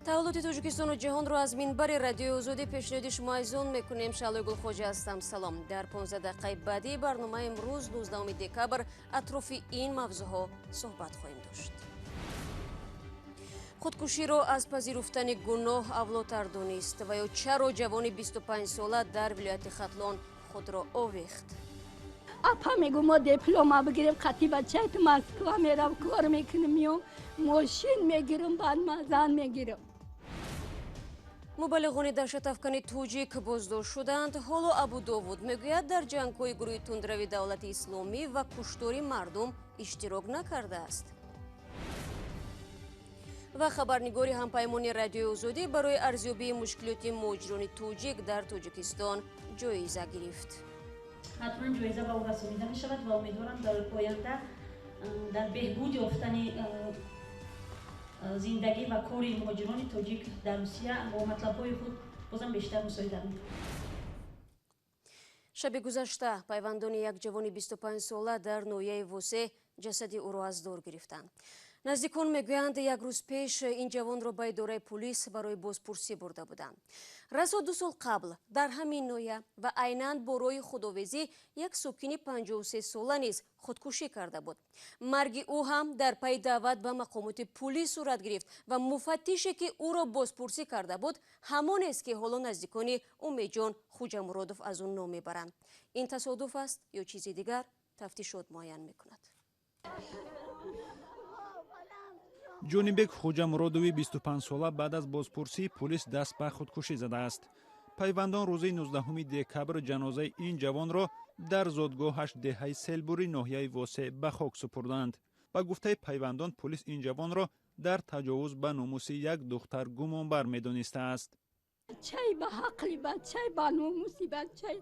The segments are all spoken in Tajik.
Таҳаввулоти Тоҷикистону ҷаҳонро аз минбари Радиои Озодӣ пешниҳоди шумо азизон мекунем. Шаълои Гулхоҷа ҳастам. Салом. Дар 15 дақиқаи баъдии барномаи имрӯз, 19 декабр, атрофи ин мавзӯъҳо суҳбат хоҳем дошт. Худкуширо аз пазируфтани гуноҳ авлотар донист ва ё чаро ҷавони 25-сола дар вилояти Хатлон худро овехт? Апа, мегу, мо диплома бигирем, қати бачаи ту Москва мерам, кор мекунем, миём, мошин мегирам, баъд ма зан мегирам. Мубаллиғони даҳшатафкани тоҷик боздошт шуданд. Ҳоло Абу Довуд мегӯяд, дар ҷангҳои гурӯҳи тундрави Давлати Исломӣ ва куштори мардум иштирок накардааст. Ва хабарнигори ҳампаймони Радиои Озодӣ барои арзёбии мушкилоти муҳоҷирони тоҷик дар Тоҷикистон ҷоиза гирифт. Ҳатман ҷоиза ба ӯ расонида мешавад ва умедворам, дар оянда дар беҳбуд ёфтани зиндагӣ ва кори муҳоҷирони тоҷик дар Русия бо матлабҳои худ бозам бештар мусоидат мекунад. Шаби гузашта пайвандони як ҷавони 25-сола дар ноҳияи Восе ҷасади ӯро аз дор гирифтанд. Наздикон мегӯянд, як рӯз пеш ин ҷавонро ба идораи пулис барои бозпурсӣ бурда буданд. Расо 2 сол қабл дар ҳамин ноҳия ва айнан бо роҳи худовезӣ як сокини 53-сола низ худкушӣ карда буд. Марги ӯ ҳам дар пайи даъват ба мақомоти пулис сурат гирифт ва муфаттише, ки ӯро бозпурсӣ карда буд, ҳамонест, ки ҳоло наздикони Умедҷон Хуҷамуродов аз ӯ ном мебаранд. Ин тасодуф аст ё чизи дигар, тафтишот муайян мекунад. Ҷонибек Хуҷамуродови 25-сола баъд аз бозпурсии пулис даст ба худкушӣ задааст. Пайвандон рӯзи 19 декабр ҷанозаи ин ҷавонро дар зодгоҳаш, деҳаи Селбури ноҳияи Восе, ба хок супурданд. Ба гуфтаи пайвандон, пулис ин ҷавонро дар таҷовуз ба номуси як духтар гумонбар медонистааст. Бачаи ба ҳақли, бачаи ба номуси, бачаи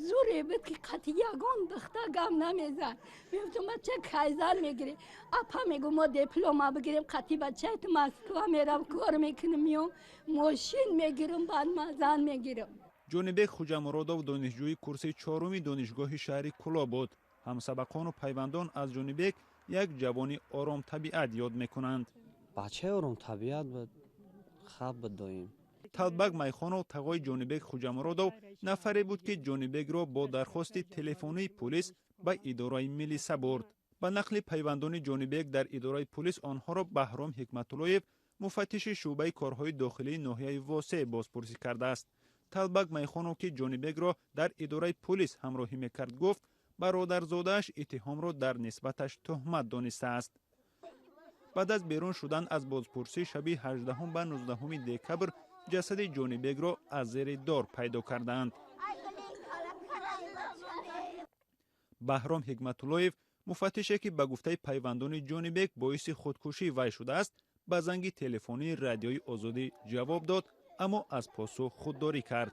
зуре буд, ки қати ягон духта гам намезад. Мегуфтам, бача, кай зан мегирӣ? Апа, мегу, мо диплома бигирем, қати бачаи ту Москва мерам, кор мекунем, миём, мошин мегирам, баъд ма зан мегирам. Ҷонибек Хуҷамуродов донишҷӯи курси чоруми донишгоҳи шаҳри Кӯлоб буд. Ҳамсабақону пайвандон аз Ҷонибек як ҷавони оромтабиат ёд мекунанд. Бачаи оромтабиат буд, хаб буд доим. Талбак Майхонов, тағои Ҷонибек Хуҷамуродов, нафаре буд, ки Ҷонибекро бо дархости телефонии пулис ба идораи милиса бурд. Ба нақли пайвандони Ҷонибек, дар идораи пулис онҳоро Баҳром Ҳикматуллоев, муфаттиши шӯъбаи корҳои дохилии ноҳияи Восе, бозпурсӣ кардааст. Талбак Майхонов, ки Ҷонибекро дар идораи пулис ҳамроҳӣ мекард, гуфт, бародарзодааш иттиҳомро дар нисбаташ туҳмат донистааст. Баъд аз берун шудан аз бозпурсӣ, шаби 18 ба 19 декабр ҷасади Ҷонибекро аз зери дор пайдо кардаанд. Баҳром Ҳикматуллоев, муфаттише, ки ба гуфтаи пайвандони Ҷонибек боиси худкушии вай шудааст, ба занги телефонии Радиои Озодӣ ҷавоб дод, аммо аз посух худдорӣ кард.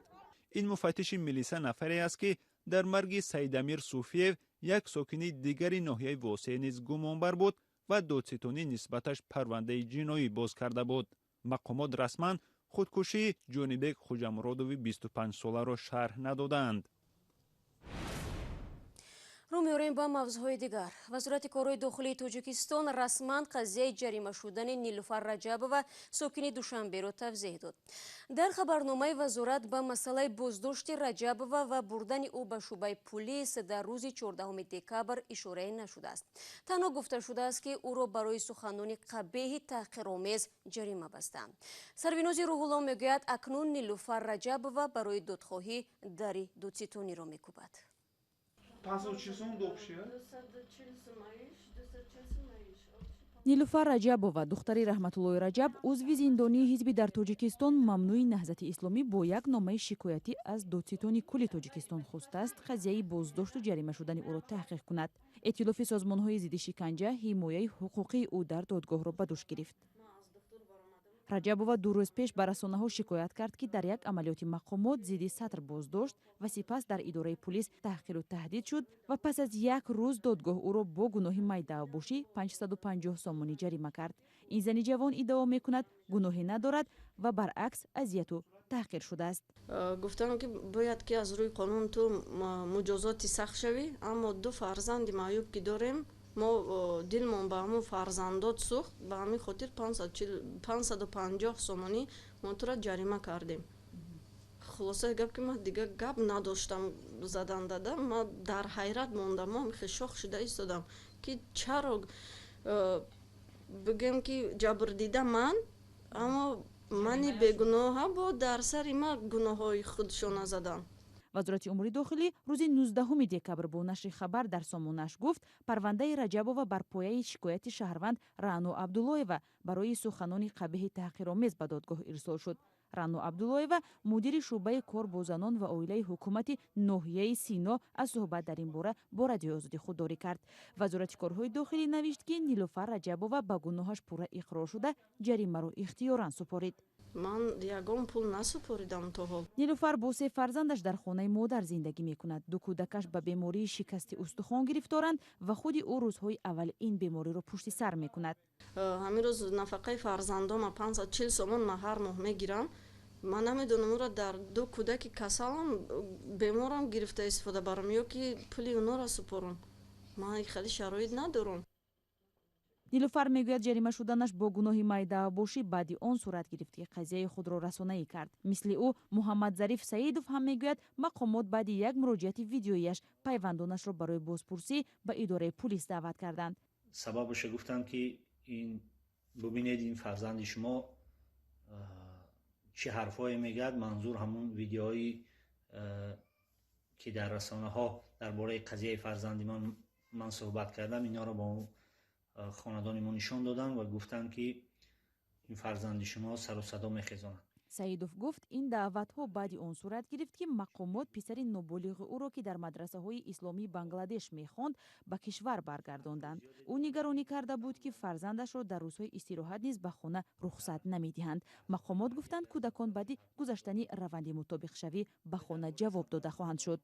Ин муфаттиши милиса нафаре аст, ки дар марги Саидамир Суфиев, як сокини дигари ноҳияи Восе, низ гумонбар буд ва додситонӣ нисбаташ парвандаи ҷиноӣ боз карда буд. Мақомот расман худкушии Ҷонибек Хуҷамуродови 25-соларо шарҳ надодаанд. Рӯ меорем ба мавзӯъҳои дигар. Вазорати корҳои дохилии Тоҷикистон расман қазияи ҷарима шудани Нилуфар Раҷабова, сокини Душанберо, тавзеҳ дод. Дар хабарномаи вазорат ба масъалаи боздошти Раҷабова ва бурдани ӯ ба шӯъбаи пулис дар рӯзи 14 декабр ишорае нашудааст. Танҳо гуфта шудааст, ки ӯро барои суханони қабеҳи таҳқиромез ҷарима бастанд. Сарвинози Рӯҳулло мегӯяд, акнун Нилуфар Раҷабова барои додхоҳӣ дари додситониро мекӯбад. Нилуфар Раҷабова, духтари Раҳматуллои Раҷаб, узви зиндонии ҳизби дар Тоҷикистон мамнӯи Наҳзати Исломӣ, бо як номаи шикоятӣ аз додситони кулли Тоҷикистон хостааст, қазияи боздошту ҷарима шудани ӯро таҳқиқ кунад. Эътилофи созмонҳои зидди шиканҷа ҳимояи ҳуқуқии ӯ дар додгоҳро ба дӯш гирифт. Раҷабова 2 рӯз пеш ба расонаҳо шикоят кард, ки дар як амалиёти мақомот зидди сатр боздошт ва сипас дар идораи пулис таҳқиру таҳдид шуд ва пас аз як рӯз додгоҳ ӯро бо гуноҳи майдаавбошӣ 550 сомонӣ ҷарима кард. Ин зани ҷавон иддао мекунад, гуноҳе надорад ва баръакс азияту таҳқир шудааст. Гуфтам, ки бояд ки аз рӯи қонун ту муҷозоти сахт шавӣ, аммо ду фарзанди маъюб ки дорем. Мо дилмон ба ҳамун фарзандот сӯхт, ба ҳамин хотир 550 сомонӣ мо тура ҷарима кардем. Хулосаи гап, ки ман дигар гап надоштам задан дада. Ман дар ҳайрат мондам, мо шок шуда истодам, ки чаро бигӯем, ки ҷабрдида ман, аммо мани бегуноҳа бо дар сари ма гуноҳҳои худшона задан. Вазорати умури дохилӣ рӯзи 19 декабр бо нашри хабар дар сомонааш гуфт, парвандаи Раҷабова бар пояи шикояти шаҳрванд Раъно Абдуллоева барои суханони қабеҳи таҳқиромез ба додгоҳ ирсол шуд. Раъно Абдуллоева, мудири шӯъбаи кор бо занон ва оилаи ҳукумати ноҳияи Сино, аз суҳбат дар ин бора бо Радиои Озодӣ худдорӣ кард. Вазорати корҳои дохилӣ навишт, ки Нилуфар Раҷабова ба гуноҳаш пурра иқрор шуда, ҷаримаро ихтиёран супорид. Ман ягон пул насупоридам то ҳол. Нилуфар бо се фарзандаш дар хонаи модар зиндагӣ мекунад. Ду кӯдакаш ба бемории шикасти устухон гирифторанд ва худи ӯ рӯзҳои аввали ин бемориро пушти сар мекунад. Ҳамин рӯз нафақаи фарзандома 540 сомон ман ҳар моҳ мегирам. Ман намедонам, ӯро дар ду кӯдаки касалам, беморам гирифта истифода барам ё ки пули онҳоро супорам. Ман хеле шароит надорам. Нилуфар мегӯяд, ҷарима шуданаш бо гуноҳи майдаабошӣ баъди он сурат гирифт, ки қазияи худро расонаӣ кард. Мисли ӯ Муҳаммадзариф Саидов ҳам мегӯяд, мақомот баъди як муроҷиати видеояш пайвандонашро барои бозпурсӣ ба идораи пулис даъват карданд. Сабабаша гуфтанд, ки ин бубинед, ин фарзанди шумо чӣ ҳарфҳое мегӯяд. Манзур ҳамун видеои, ки дар расонаҳо дар бораи қазияи фарзанди ман суҳбат кардам. Инҳоро ба хонадони мо нишон доданд ва гуфтанд, ки ин фарзанди шумо сару садо мехезонад. Саидов гуфт, ин даъватҳо баъди он сурат гирифт, ки мақомот писари ноболиғи ӯро, ки дар мадрасаҳои исломии Бангладеш мехонд, ба кишвар баргардонданд. Ӯ нигаронӣ карда буд, ки фарзандашро дар рӯзҳои истироҳат низ ба хона рухсат намедиҳанд. Мақомот гуфтанд, кӯдакон баъди гузаштани раванди мутобиқшавӣ ба хона ҷавоб дода хоҳанд шуд.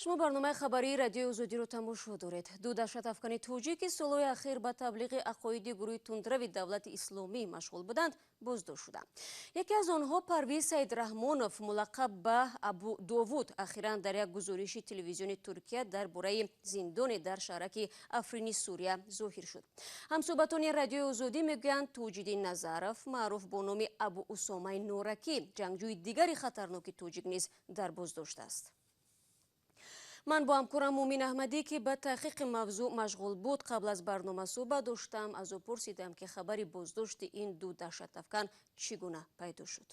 Шумо барномаи хабарии Радиои Озодиро тамошо доред. Ду даҳшатафкани тоҷик, ки солҳои ахир ба таблиғи ақоиди гурӯҳи тундрави Давлати Исломӣ машғул буданд, боздошт шуданд. Яке аз онҳо, Парвиз Саидраҳмонов, мулаққаб ба Абу Довуд, ахиран дар як гузориши телевизиони Туркия дар бораи зиндоне дар шаҳраки Африни Сурия зоҳир шуд. Ҳамсӯҳбатони Радиои Озодӣ мегӯянд, Тоҷиддин Назаров, маъруф бо номи Абу Усомаи Норакӣ, ҷангҷӯи дигари хатарноки тоҷик, низ дар боздошт аст. Ман бо ҳамкорам Мумин Аҳмадӣ, ки ба таҳқиқи мавзӯъ машғул буд, қабл аз барнома суҳбат доштам. Аз ӯ пурсидам, ки хабари боздошти ин ду даҳшатафкан чӣ гуна пайдо шуд.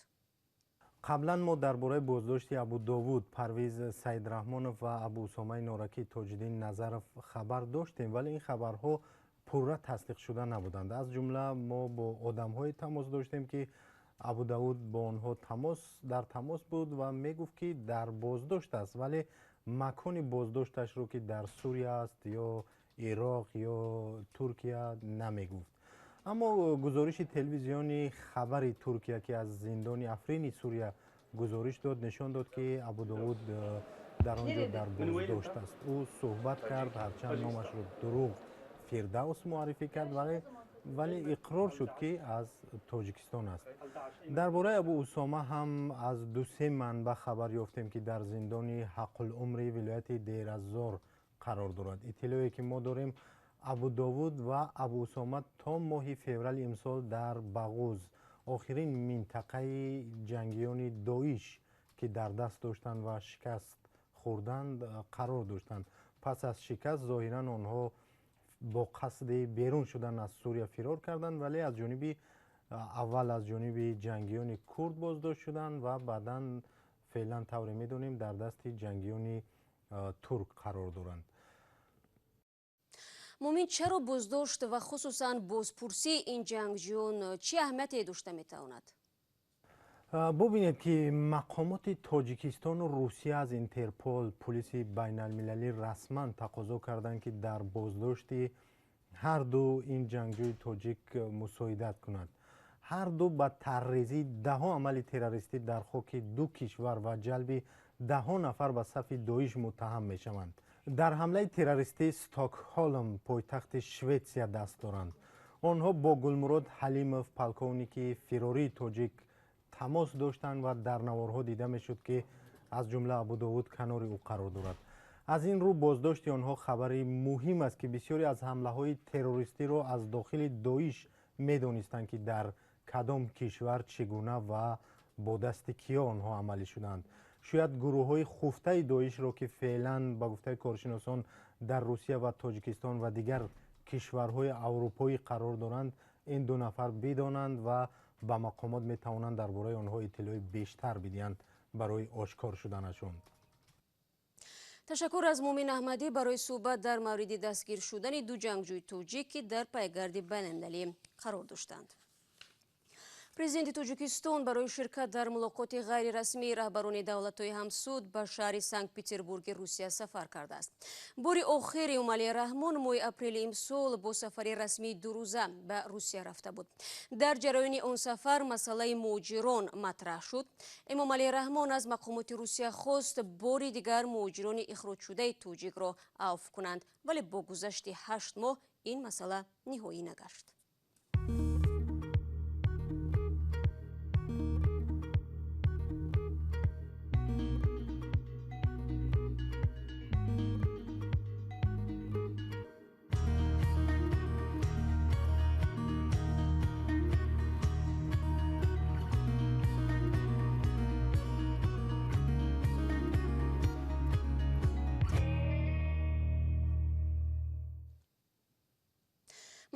Қаблан мо дар бораи боздошти Абу Довуд Парвиз Саидраҳмонов ва Абу Усомаи Норакӣ Тоҷиддин Назаров хабар доштем, вале ин хабарҳо пурра тасдиқшуда набуданд. Аз ҷумла мо бо одамҳое тамос доштем, ки Абу Давуд бо онҳо дар тамос буд ва мегуфт, ки дар боздошт аст, вале макони боздошташро, ки дар Сурия аст ё Ироқ ё Туркия, намегуфт. Аммо гузориши телевизиони Хабари Туркия, ки аз зиндони Африни Сурия гузориш дод, нишон дод, ки Абудовуд дар он ҷо дар боздошт аст. Ӯ суҳбат кард, ҳарчанд номашро дурӯғ Фирдавс муаррифӣ кард, вале иқрор шуд, ки аз Тоҷикистон аст. Дар бораи Абу Усома ҳам аз ду-се манбаъ хабар ёфтем, ки дар зиндони Ҳаққулумри вилояти Дейраззор қарор дорад. Иттилоъе ки мо дорем, Абу Довуд ва Абу Усома то моҳи феврали имсол дар Бағуз, охирин минтақаи ҷангиёни Доиш, ки дар даст доштанд ва шикаст хӯрданд, қарор доштанд. Пас аз шикаст зоҳиран онҳо бо қасди берун шудан аз Сурия фирор карданд, вале аз ҷониби аввал аз ҷониби ҷангиёни курд боздошт шуданд ва баъдан феълан, тавре медонем, дар дасти ҷангиёни турк қарор доранд. Мумин, чаро боздошт ва хусусан бозпурсии ин ҷангҷӯён чӣ аҳамияте дошта метавонад? Бубинед, ки мақомоти Тоҷикистону Русия аз Интерпол, пулиси байналмилалӣ, расман тақозо карданд, ки дар боздошти ҳар ду ин ҷангҷӯи тоҷик мусоидат кунад. Ҳар ду ба таррезии даҳҳо амали террористӣ дар хоки ду кишвар ва ҷалби даҳҳо нафар ба сафи Доиш муттаҳам мешаванд. Дар ҳамлаи террористии Стокҳолм, пойтахти Шветсия, даст доранд. Онҳо бо Гулмурод Ҳалимов, полковники фирории тоҷик, тамос доштанд ва дар наворҳо дида мешуд, ки аз ҷумла Абудовуд канори ӯ қарор дорад. Аз ин рӯ боздошти онҳо хабари муҳим аст, ки бисёре аз ҳамлаҳои террористиро аз дохили Доиш медонистанд, ки дар кадом кишвар чӣ гуна ва бо дасти киё онҳо амалӣ шуданд. Шояд гурӯҳҳои хуфтаи Доишро, ки феълан ба гуфтаи коршиносон дар Русия ва Тоҷикистон ва дигар кишварҳои аврупоӣ қарор доранд, ин ду нафар бидонанд ва ба мақомот метавонанд дар бораи онҳо иттилои бештар бидиҳанд барои ошкор шуданашон. Ташаккур аз Мумин Аҳмадӣ барои суҳбат дар мавриди дастгир шудани ду ҷангҷӯи тоҷик, ки дар пайгарди байналмилалӣ қарор доштанд. Президенти Тоҷикистон барои ширкат дар мулоқоти ғайрирасмии раҳбарони давлатҳои ҳамсуд ба шаҳри Санкт-Петербурги Русия сафар кардааст. Бори охир Эмомалӣ Раҳмон моҳи апрели имсол бо сафари расмии дурӯза ба Русия рафта буд. Дар ҷараёни он сафар масъалаи муҳоҷирон матраҳ шуд. Эмомалӣ Раҳмон аз мақомоти Русия хост бори дигар муҳоҷирони ихроҷшудаи тоҷикро авф кунанд, вале бо гузашти 8 моҳ ин масъала ниҳоӣ нагашт.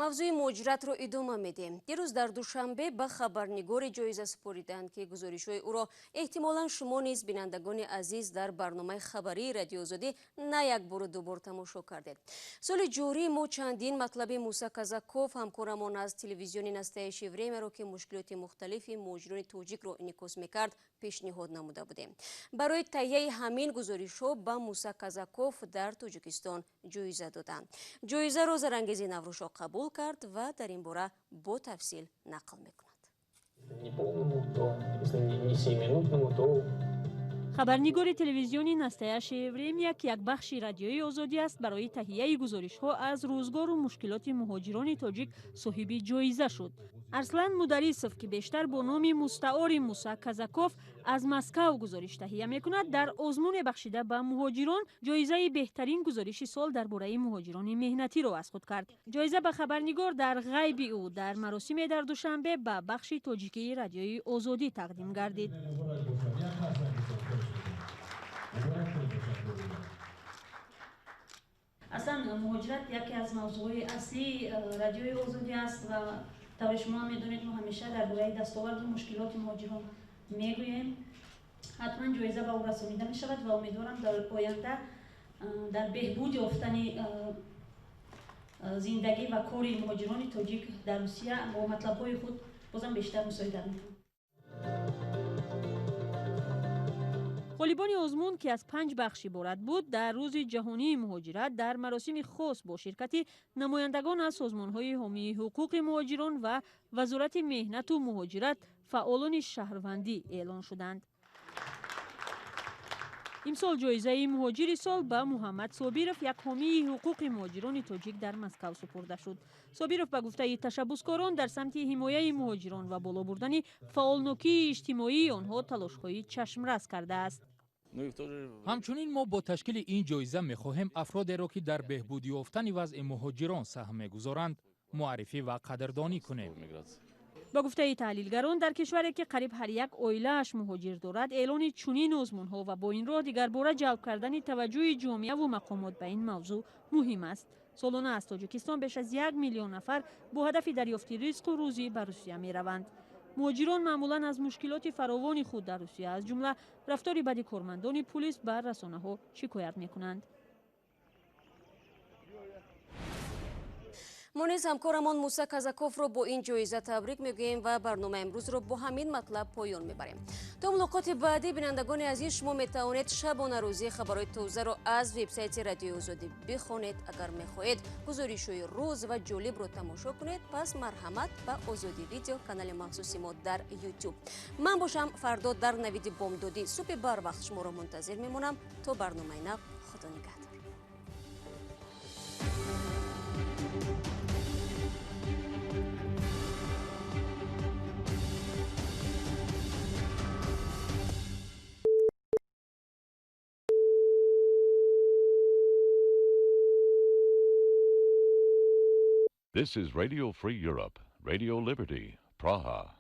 Мавзӯи муҳоҷиратро идома медиҳем. Дирӯз дар Душанбе ба хабарнигори ҷоиза супориданд, ки гузоришҳои ӯро эҳтимолан шумо низ, бинандагони азиз, дар барномаи хабарии Радиоозодӣ на як бору дубор тамошо кардед. Соли ҷорӣ мо чандин матлаби Муса Казаков, ҳамкорамон аз телевизиони Настоящее времяро, ки мушкилоти мухталифи муҳоҷирони тоҷикро инъикос мекард, пешниҳод намуда будем. Барои таҳияи ҳамин гузоришҳо ба Муса Казаков дар Тоҷикистон ҷоиза доданд. Ҷоизаро Зарангези Наврӯшо қабул кард ва дар ин бора бо тафсил нақл мекунад. Хабарнигори телевизиони Настоящее время, ки як бахши радиои Озодӣ аст, барои таҳияи гузоришҳо аз рӯзгору мушкилоти муҳоҷирони тоҷик соҳиби ҷоиза шуд. Арслан Мударисов, ки бештар бо номи мустаори Муса Казаков аз Москав гузориш таҳия мекунад, дар озмуне бахшида ба муҳоҷирон ҷоизаи беҳтарин гузориши сол дар бораи муҳоҷирони меҳнатиро аз худ кард. Ҷоиза ба хабарнигор дар ғайби ӯ дар маросиме дар Душанбе ба бахши тоҷикии радиои Озодӣ тақдим гардид. Аслан муҳоҷират яке аз мавзӯъҳои аслии радиои Озодӣ аст ва тавре шумо медонед, мо ҳамеша дар бораи дастоварду мушкилоти муҳоҷирон мегӯем. Ҳатман ҷоиза ба ӯ расонида мешавад ва умедворам дар оянда дар беҳбуд ёфтани зиндагӣ ва кори муҳоҷирони тоҷик дар Русия бо матлабҳои худ бозам бештар мусоидат мекунад. Ғолибони озмун, ки аз 5 бахш иборат буд, дар рӯзи ҷаҳонии муҳоҷират дар маросими хос бо ширкати намояндагон аз созмонҳои ҳомии ҳуқуқи муҳоҷирон ва Вазорати меҳнату муҳоҷират фаъолони шаҳрвандӣ эълон шуданд. Имсол ҷоизаи муҳоҷири сол ба Муҳаммад Собиров, як ҳомии ҳуқуқи муҳоҷирони тоҷик дар Москав супурда шуд. Собиров ба гуфтаи ташаббускорон дар самти ҳимояи муҳоҷирон ва боло бурдани фаъолнокии иҷтимоии онҳо талошҳои чашмрас кардааст. Ҳамчунин мо бо ташкили ин ҷоиза мехоҳем афродеро, ки дар беҳбуд ёфтани вазъи муҳоҷирон саҳм мегузоранд, муаррифӣ ва қадрдонӣ кунем. Ба гуфтаи таҳлилгарон, дар кишваре ки қариб ҳар як оилааш муҳоҷир дорад, эълони чунин озмунҳо ва бо ин роҳ дигарбора ҷалб кардани таваҷҷӯҳи ҷомеаву мақомот ба ин мавзӯъ муҳим аст. Солона аз Тоҷикистон беш аз 1 миллион нафар бо ҳадафи дарёфти ризқу рӯзӣ ба Русия мераванд. Муҳоҷирон маъмулан аз мушкилоти фаровони худ дар Русия, аз ҷумла рафтори бади кормандони пулис, ба расонаҳо шикоят мекунанд. Мо низ ҳамкорамон Муса Казаковро бо ин ҷоиза табрик мегӯем ва барномаи имрӯзро бо ҳамин матлаб поён мебарем. То мулоқоти баъдӣ, бинандагони азиз, шумо метавонед шабонарӯзӣ хабарҳои тозаро аз вебсайти Радиои Озодӣ бихонед. Агар мехоҳед гузоришҳои рӯз ва ҷолибро тамошо кунед, пас марҳамат ба Озодӣ видео, канали махсуси мо дар YouTube. Ман бошам фардо дар навиди бомдодӣ субҳи барвақт шуморо мунтазир мемонам. То барномаи нав, Худо нигаҳдор. This is Radio Free Europe, Radio Liberty, Praha.